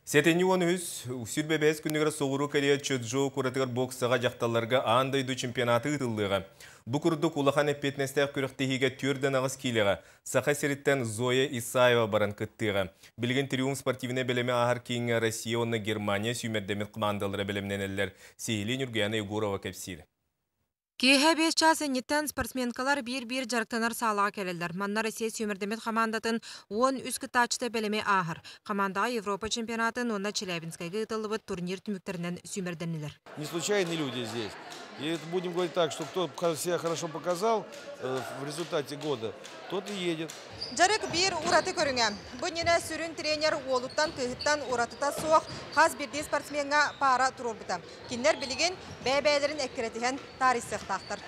Сэтинньи 13, 25 күнүгэр Соҕуруу Корея Чжоу куоратыгар боксаҕа дьахталларга аан дойду чемпионата ыытыллыаҕа. Бу курдук улахан эппиэтинэстээх күрэхтэһиигэ 48 киилэҕэ Саха сириттэн Зоя Исаева баран кыттыаҕа. Билигин Триумф спортивнай бэлэми ааһар кииҥҥэ Россия уонна Германия сүүмэрдэммит командалара бэлэмнэнэллэр. Сиһилии Ньургуяна Егорова кэпсиир. Киэһэ 5 чаас инниттэн спортсменкалар биир-биир дьарыктанар саалаҕа кэлэллэр. Манна Россия сүүмэрдэммит хамаандатын 13 кыттааччыта бэлэми ааһар. Хамаандаҕа Европа чемпионатын уонна Челябинскайга ыытыллыбыт турнир түмүктэринэн сүүмэрдэннилэр. Не случайные люди здесь. И это будем говорить так, что кто себя хорошо показал в результате года, тот и едет. Дьарык биир ураты көрүҥэ. Бу иннинэ сүрүн тренер уолуттан кыыһыттан уратыта суох хас биирдии спортсмеҥҥа паара туруорбута. Кинилэр билигин бэйэ-бэйэлэрин эккирэтиһэн таарыйсыахтаахтар.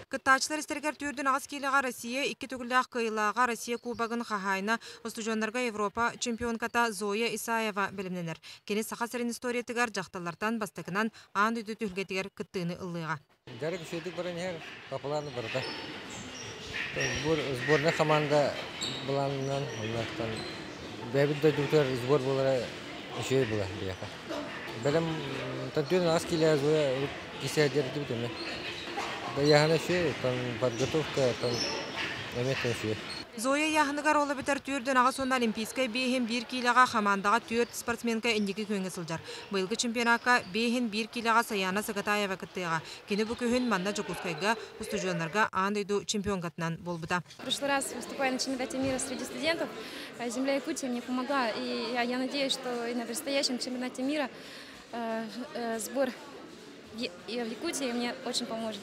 Кыттааччылар истэригэр 48 киилэҕэ Россия икки төгүллээх кыайыылааҕа, Россия Кубогын хаһаайына, устудьуоннарга Европа чемпионката Зоя Исаева бэлэмнэнэр. Кини Саха сирин историятыгар дьахталлартан бастакынан аан дойду түһүлгэтигэр кыттыыны ыллыаҕа. Дьарык үчүгэйдик баран иһэр, по плану барыта. Сборная команда былаанынан, оннуттан бэйэбит дойдубутугар сбор буолара үчүгэй буолар биһиэхэ. Бэлэм 48 киилэ Зоя кисээдэрдибит эмэ. Ыйааһына үчүгэй, там подготовка, там эмиэ үчүгэй. Зоя ыйааһыныгар ол эбэтэр 48 уонна олимпийскай 51 киилэҕэ хамаандаҕа түөрт спортсменка инники күөҥҥэ сылдьар. Быйылгы чемпионакка 51 киилэҕэ Саяна Сагатаева кыттыаҕа. Кини бу күһүн манна Дьокуускайга устудьуоннарга аан дойду чемпионкатынан буолбута. В прошлый раз, выступая на чемпионате мира среди студентов, земля Якутии мне помогла. И я надеюсь, что и на предстоящем чемпионате мира сбор в Якутии мне очень поможет.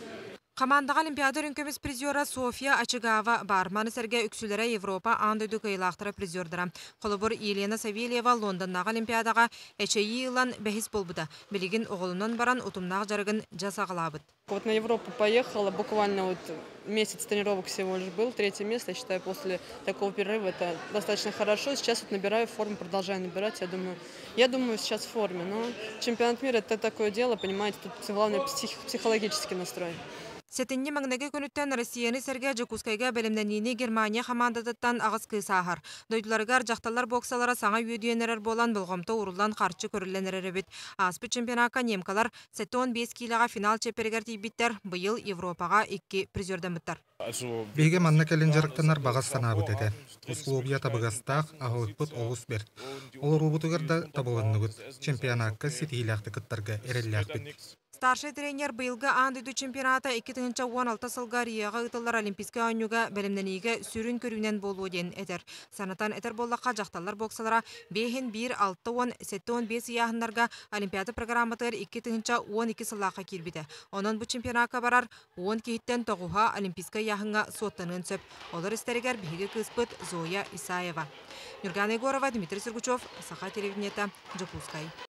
Хамаандаҕа Олимпиада үрүҥ көмүс призера Софья Очигава баар. Маны сэргэ үксүлэрэ Европа, аан дойду кыайыылаахтара, призердара. Холобур, Елена Савельева Лондоннааҕы Олимпиадаҕа эчэйии ылан бэһис буолбута. Билигин оҕолонон баран утумнаах дьарыгын дьэ саҕалаабыт. Вот на Европу поехала, буквально вот месяц тренировок всего лишь был, третье место, я считаю, после такого перерыва это достаточно хорошо. Сейчас вот набираю форму, продолжаю набирать, я думаю, сейчас в форме. Но чемпионат мира — это такое дело, понимаете, тут главное психологический настрой. Сэтинньи маҥнайгы күнүттэн Россияны сэргэ Дьокуускайга бэлэмнэниини Германия хамаандатыттан аҕыс кыыс ааһар. Дойдуларыгар дьахталлар боксалара саҥа үөдүйэн эрэр буолан болҕомто ууруллан харчы көрүллэн эрэр эбит. Ааспыт чемпионакка немкалар 75 киилэҕэ финал чиэппэригэр тиийбиттэр, быйыл Европаҕа икки призердаммыттар. Биһиги манна кэлэн дьарыктанар баҕа санаабыт этэ. Условия табыгастаах, аһылыкпыт олус бэрт. Олоруубутугар да табылынныбыт. Чемпионакка ситиһиилээхтик кыттарга эрэллээхпит. Старший тренер быйылгы аан дойду чемпионата 2016 сылга Риоҕа ыытыллар Олимпийскай оонньууга бэлэмнэниигэ сүрүн көрүүнэн буолуо диэн этэр. Санатан этэр буоллахха, дьахталлар боксалара 51 60 75 ыйааһыннарга Олимпиада программатыгар 2012 сыллаахха киирбитэ. Онон бу чемпионакка барар 10 киһиттэн тоҕуһа Олимпийскай ыйааһыҥҥа суоттаныан сөп. Олор истэригэр биһиги кыыспыт Зоя Исаева. Нюргана Егорова, Дмитрий Сергучев, Саха телевидениета, Дьокуускай.